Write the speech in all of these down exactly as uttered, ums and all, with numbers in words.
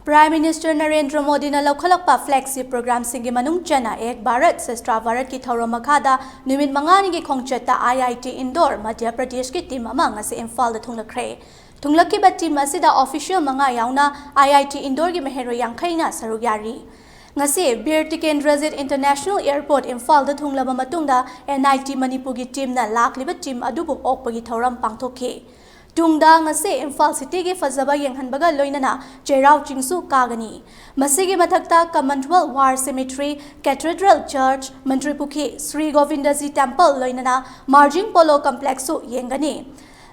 Prime Minister Narendra ꯃꯣꯗꯤꯅ ꯂꯧꯈꯠꯂꯛꯄ flagship programꯁꯤꯡꯒꯤ ꯃꯅꯨꯡ ꯆꯟꯅ ꯑꯦꯛ ꯚꯥꯔꯠ ꯁ꯭ꯔꯦꯁ꯭ꯊ ꯚꯥꯔꯠꯀꯤ ꯊꯧꯔꯝ ꯃꯈꯥꯗ ꯅꯨꯃꯤꯠ ꯃꯉꯥꯅꯤꯒꯤ ꯈꯣꯡꯆꯠꯇ I I T Indore, ꯃꯙ꯭ꯌ ꯄ꯭ꯔꯗꯦꯁꯀꯤ team ꯑꯃ ꯉꯁꯤ ꯏꯝꯐꯥꯜꯗ ꯊꯨꯡꯂꯛꯈ꯭ꯔꯦ꯫ ꯊꯨꯡꯂꯛꯈꯤꯕ team ꯑꯁꯤꯗ official ꯃꯉꯥ ꯌꯥꯎꯅ I I T Indoreꯒꯤ ꯃꯍꯩꯔꯣꯏ ꯌꯥꯡꯈꯩꯅ ꯁꯔꯨꯛ ꯌꯥꯔꯤ꯫ ꯉꯁꯤ ꯕꯤꯔ ꯇꯤꯀꯦꯟꯗ꯭ꯔꯖꯤꯠ International Airport ꯏꯝꯐꯥꯜꯗ ꯊꯨꯡꯂꯕ ꯃꯇꯨꯡꯗ N I T ꯃꯅꯤꯄꯨꯔꯒꯤ teamꯅ ꯂꯥꯛꯂꯤꯕ team ꯑꯗꯨꯕꯨ ꯑꯣꯛꯄꯒꯤ ꯊꯧꯔꯝ ꯄꯥꯡꯊꯣꯛꯈꯤ꯫ ꯇꯨꯡꯗ ꯉꯁꯤ ꯏꯝꯐꯥꯜ cityꯒꯤ ꯐꯖꯕ ꯌꯦꯡꯍꯟꯕꯒ ꯂꯣꯏꯅꯅ ꯆꯩꯔꯥꯎ ꯆꯤꯡꯁꯨ ꯀꯥꯒꯅꯤ꯫ ꯃꯁꯤꯒꯤ ꯃꯊꯛꯇ Commonwealth War Cemetery, Cathedral Church, ꯃꯟꯇ꯭ꯔꯤ ꯄꯨꯈ꯭ꯔꯤ, ꯁ꯭ꯔꯤ ꯒꯣꯕꯤꯟꯗꯖꯤ temple ꯂꯣꯏꯅꯅ ꯃꯥꯔꯖꯤꯡ ꯄꯣꯂꯣ complexꯁꯨ ꯌꯦꯡꯒꯅꯤ꯫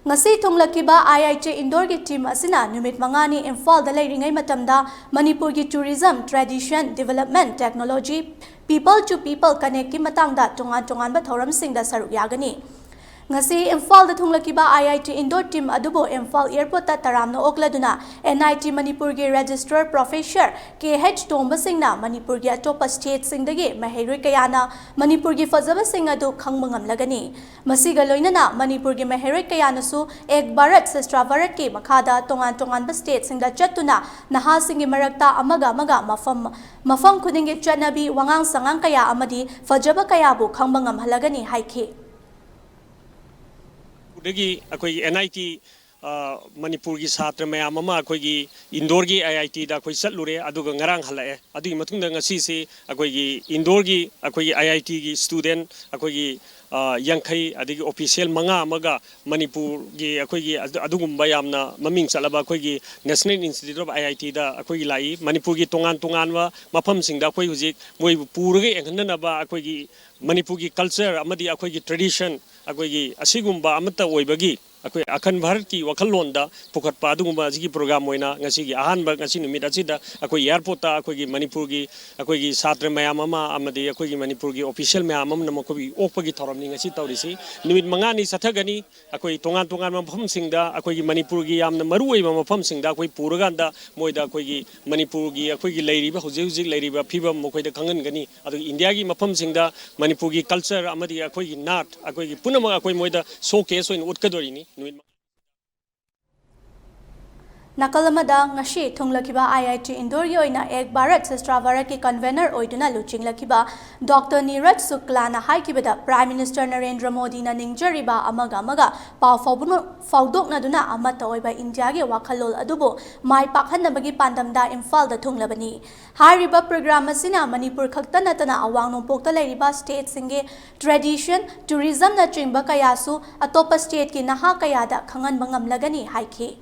ꯉꯁꯤ ꯊꯨꯡꯂꯛꯈꯤꯕ I I T Indoreꯒꯤ team ꯑꯁꯤꯅ ꯅꯨꯃꯤꯠ ꯃꯉꯥꯅꯤ ꯏꯝꯐꯥꯜꯗ ꯂꯩꯔꯤꯉꯩ ꯃꯇꯝꯗ ꯃꯅꯤꯄꯨꯔꯒꯤ tourism, tradition, development, technology, people to people connectꯀꯤ ꯃꯇꯥꯡꯗ ꯇꯣꯉꯥꯟ ꯇꯣꯉꯥꯟꯕ ꯊꯧꯔꯝꯁꯤꯡꯗ ꯁꯔꯨꯛ ꯌꯥꯒꯅꯤ꯫ ꯉꯁꯤ ꯏꯝꯐꯥꯜꯗ ꯊꯨꯡꯂꯛꯈꯤꯕ I I T Indoreꯒꯤ team ꯑꯗꯨꯕꯨ ꯏꯝꯐꯥꯜ airportꯇ ꯇꯔꯥꯝꯅ ꯑꯣꯛꯂꯗꯨꯅ N I T ꯃꯅꯤꯄꯨꯔꯒꯤ registrar professor K H ꯇꯣꯝꯕ ꯁꯤꯡꯅ ꯃꯅꯤꯄꯨꯔꯒꯤ ꯑꯇꯣꯞꯄ stateꯁꯤꯡꯗꯒꯤ ꯃꯍꯩꯔꯣꯏ ꯀꯌꯥꯅ ꯃꯅꯤꯄꯨꯔꯒꯤ ꯐꯖꯕꯁꯤꯡ ꯑꯗꯨ ꯈꯪꯕ ꯉꯝꯂꯒꯅꯤ꯫ ꯃꯁꯤꯒ ꯂꯣꯏꯅꯅ ꯃꯅꯤꯄꯨꯔꯒꯤ ꯃꯍꯩꯔꯣꯏ ꯀꯌꯥꯅꯁꯨ ꯑꯦꯛ ꯚꯥꯔꯠ ꯁ꯭ꯔꯦꯁ꯭ꯊ ꯚꯥꯔꯠꯀꯤ ꯃꯈꯥꯗ ꯇꯣꯉꯥꯟ ꯇꯣꯉꯥꯟꯕ stateꯁꯤꯡꯗ ꯆꯠꯇꯨꯅ ꯅꯍꯥꯁꯤꯡꯒꯤ ꯃꯔꯛꯇ ꯑꯃꯒ ꯑꯃꯒ ꯃꯐꯝ, ꯃꯐꯝ ꯈꯨꯗꯤꯡꯒꯤ ꯆꯠꯅꯕꯤ, ꯋꯥꯉꯥꯡ ꯁꯉꯥꯡ ꯀꯌꯥ ꯑꯃꯗꯤ ꯐꯖꯕ ꯀꯌꯥꯕꯨ ꯈꯪꯕ ꯉꯝꯍꯜꯂꯒꯅꯤ ꯍꯥꯏꯈꯤ꯫ ꯗꯒꯤ ꯑꯩꯈꯣꯏꯒꯤ N I T, ꯑ, ꯃꯅꯤꯄꯨꯔꯒꯤ ꯁꯥꯇ꯭ꯔ ꯃꯌꯥꯝ ꯑꯃ ꯑꯩꯈꯣꯏꯒꯤ Indoreꯒꯤ I I Tꯗ ꯑꯩꯈꯣꯏ ꯆꯠꯂꯨꯔꯦ, ꯑꯗꯨꯒ ꯉꯔꯥꯡ ꯍꯜꯂꯛꯑꯦ꯫ ꯑꯗꯨꯒꯤ ꯃꯇꯨꯡꯗ ꯉꯁꯤꯁꯤ ꯑꯩꯈꯣꯏꯒꯤ Indoreꯒꯤ, ꯑꯩꯈꯣꯏꯒꯤ I I Tꯒꯤ student ꯑꯩꯈꯣꯏꯒꯤ, ꯑ, ꯌꯥꯡꯈꯩ, ꯑꯗꯒꯤ official ꯃꯉꯥ ꯑꯃꯒ ꯃꯅꯤꯄꯨꯔꯒꯤ ꯑꯩꯈꯣꯏꯒꯤ ꯑꯗꯨ-, ꯑꯗꯨꯒꯨꯝꯕ ꯌꯥꯝꯅ ꯃꯃꯤꯡ ꯆꯠꯂꯕ ꯑꯩꯈꯣꯏꯒꯤ National Institute of I I Tꯗ ꯑꯩꯈꯣꯏꯒꯤ ꯂꯥꯛꯏ꯫ ꯃꯅꯤꯄꯨꯔꯒꯤ ꯇꯣꯉꯥꯟ ꯇꯣꯉꯥꯟꯕ ꯃꯐꯝꯁꯤꯡꯗ ꯑꯩꯈꯣꯏ ꯍꯧꯖꯤꯛ ꯃꯣꯏꯕꯨ ꯄꯨꯔꯒ ꯌꯦꯡꯍꯟꯅꯅꯕ ꯑꯩꯈꯣꯏꯒꯤ ꯃꯅꯤꯄꯨꯔꯒꯤ culture ꯑꯃꯗꯤ ꯑꯩꯈꯣꯏꯒꯤ tradition, ꯑꯩꯈꯣꯏꯒꯤ ꯑꯁꯤꯒꯨꯝꯕ ꯑꯃꯠꯇ ꯑꯣꯏꯕꯒꯤ ꯑꯩꯈꯣꯏ ꯑꯈꯟ ꯚꯥꯔꯠꯀꯤ ꯋꯥꯈꯜꯂꯣꯟꯗ ꯄꯨꯈꯠꯄ ꯑꯗꯨꯒꯨꯝꯕ ꯑꯁꯤꯒꯤ program ꯑꯣꯏꯅ ꯉꯁꯤꯒꯤ ꯑꯍꯥꯟꯕ, ꯉꯁꯤ ꯅꯨꯃꯤꯠ ꯑꯁꯤꯗ ꯑꯩꯈꯣꯏ airportꯇ ꯑꯩꯈꯣꯏꯒꯤ ꯃꯅꯤꯄꯨꯔꯒꯤ, ꯑꯩꯈꯣꯏꯒꯤ ꯁꯥꯇ꯭ꯔ ꯃꯌꯥꯝ ꯑꯃ ꯑꯃꯗꯤ ꯑꯩꯈꯣꯏꯒꯤ ꯃꯅꯤꯄꯨꯔꯒꯤ official ꯃꯌꯥꯝ ꯑꯃꯅ ꯃꯈꯣꯏꯒꯤ ꯑꯣꯛꯄꯒꯤ ꯊꯧꯔꯝꯅꯤ ꯉꯁꯤ ꯇꯧꯔꯤꯁꯤ꯫ ꯅꯨꯃꯤꯠ ꯃꯉꯥꯅꯤ ꯆꯠꯊꯒꯅꯤ꯫ ꯑꯩꯈꯣꯏ ꯇꯣꯉꯥꯟ ꯇꯣꯉꯥꯟꯕ ꯃꯐꯝꯁꯤꯡꯗ, ꯑꯩꯈꯣꯏꯒꯤ ꯃꯅꯤꯄꯨꯔꯒꯤ ꯌꯥꯝꯅ ꯃꯔꯨꯑꯣꯏꯕ ꯃꯐꯝꯁꯤꯡꯗ ꯑꯩꯈꯣꯏ ꯄꯨꯔꯀꯥꯟꯗ ꯃꯣꯏꯗ ꯑꯩꯈꯣꯏꯒꯤ ꯃꯅꯤꯄꯨꯔꯒꯤ, ꯑꯩꯈꯣꯏꯒꯤ ꯂꯩꯔꯤꯕ, ꯍꯧꯖꯤꯛ ꯍꯧꯖꯤꯛ ꯂꯩꯔꯤꯕ ꯐꯤꯕꯝ ꯃꯈꯣꯏꯗ ꯈꯪꯍꯟꯒꯅꯤ꯫ ꯑꯗꯨꯒ ꯏꯟꯗꯤꯌꯥꯒꯤ ꯃꯐꯝꯁꯤꯡꯗ ꯃꯅꯤꯄꯨꯔꯒꯤ culture ꯑꯃꯗꯤ ꯑꯩꯈꯣꯏꯒꯤ ꯅꯥꯠ, ꯑꯩꯈꯣꯏꯒꯤ ꯄꯨꯝꯅꯃꯛ ꯑꯩꯈꯣꯏ ꯃꯣꯏꯗ showcase ꯑꯣꯏꯅ ꯎꯠꯀꯗꯣꯔꯤꯅꯤ꯫ ꯅꯨꯃꯤꯠ ꯅꯥꯀꯜ ꯑꯃꯗ, ꯉꯁꯤ ꯊꯨꯡꯂꯈꯤꯕ ꯑꯥꯏ ꯑꯥꯏ ꯇꯤ ꯏꯟꯗꯣꯔꯒꯤ ꯑꯣꯏꯅ ꯑꯦꯛ ꯚꯥꯔꯠ ꯁ꯭ꯔꯦꯁ꯭ꯊ ꯚꯥꯔꯠꯀꯤ ꯀꯟꯚꯦꯅꯔ ꯑꯣꯏꯗꯨꯅ ꯂꯨꯆꯤꯡꯂꯛꯈꯤꯕ doctor Neeraj ꯁꯨꯛꯂꯥꯅ ꯍꯥꯏꯈꯤꯕꯗ, prime minister Narendra ꯃꯣꯗꯤꯅ ꯅꯤꯡꯖꯔꯤꯕ ꯑꯃꯒ ꯑꯃꯒ ꯄꯥꯎ ꯐꯥꯎꯕ-, ꯐꯥꯎꯗꯣꯛꯅꯗꯨꯅ ꯑꯃꯠꯇ ꯑꯣꯏꯕ ꯏꯟꯗꯤꯌꯥꯒꯤ ꯋꯥꯈꯜꯂꯣꯜ ꯑꯗꯨꯕꯨ ꯃꯥꯏ ꯄꯥꯛꯍꯟꯅꯕꯒꯤ ꯄꯥꯟꯗꯝꯗ ꯏꯝꯐꯥꯜꯗ ꯊꯨꯡꯂꯕꯅꯤ꯫ ꯍꯥꯏꯔꯤꯕ ꯄ꯭ꯔꯣꯒ꯭ꯔꯥꯝ ꯑꯁꯤꯅ ꯃꯅꯤꯄꯨꯔ ꯈꯛꯇ ꯅꯠꯇꯅ ꯑꯋꯥꯡ ꯅꯣꯡꯄꯣꯛꯇ ꯂꯩꯔꯤꯕ ꯁ꯭ꯇꯦꯠꯁꯤꯡꯒꯤ ꯇ꯭ꯔꯦꯗꯤꯁꯟ, ꯇꯨꯔꯤꯖꯝꯅꯆꯤꯡꯕ ꯀꯌꯥꯁꯨ ꯑꯇꯣꯞꯄ ꯁ꯭ꯇꯦꯠꯀꯤ ꯅꯍꯥ ꯀꯌꯥꯗ ꯈꯪꯍꯟꯕ ꯉꯝꯂꯒꯅꯤ ꯍꯥꯏꯈꯤ꯫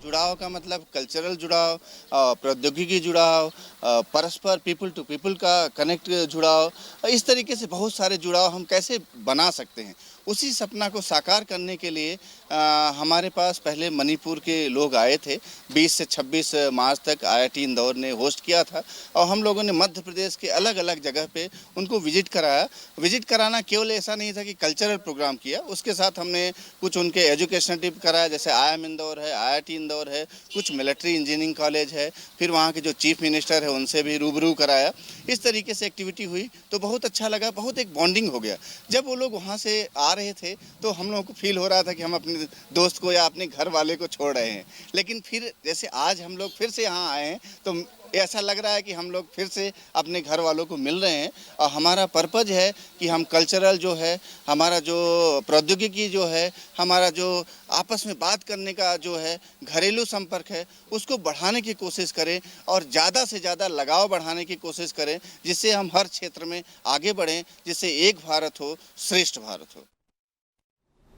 जुड़ाव का मतलब कल्चरल जुड़ाव, अ, प्रौद्योगिकी जुड़ाव, अ, परस्पर पीपल टू पीपल का कनेक्ट जुड़ाव, इस तरीके से बहुत सारे जुड़ाव हम कैसे बना सकते हैं, उसी सपना को साकार करने के लिए, अ, हमारे पास पहले मणिपुर के लोग आए थे। बीस से छब्बीस मार्च तक आईआईटी इंदौर ने होस्ट किया था और हम लोगों ने मध्य प्रदेश के अलग-अलग जगह पे उनको विजिट कराया। विजिट कराना केवल ऐसा नहीं था कि कल्चरल प्रोग्राम किया, उसके साथ हमने कुछ उनके एजुकेशनल ट्रिप कराया, जैसे आईआईएम इंदौर है, आईआईटी इंदौर है, कुछ मिलिट्री इंजीनियरिंग कॉलेज है, फिर वहाँ के जो चीफ मिनिस्टर है उनसे भी रूबरू कराया। इस तरीके से एक्टिविटी हुई तो बहुत अच्छा लगा, बहुत एक बॉन्डिंग हो गया। जब वो लोग वहाँ से आ रहे थे तो हम लोगों को फील हो रहा था कि हम अपने दोस्त को या अपने घर वाले को छोड़ रहे हैं, लेकिन फिर जैसे आज हम लोग फिर से यहाँ आए हैं तो ऐसा लग रहा है कि हम लोग फिर से अपने घर वालों को मिल रहे हैं। और हमारा पर्पज है कि हम कल्चरल जो है, हमारा जो प्रौद्योगिकी जो है, हमारा जो आपस में बात करने का जो है घरेलू संपर्क है, उसको बढ़ाने की कोशिश करें और ज़्यादा से ज़्यादा लगाव बढ़ाने की कोशिश करें, जिससे हम हर क्षेत्र में आगे बढ़ें, जिससे एक भारत हो, श्रेष्ठ भारत हो।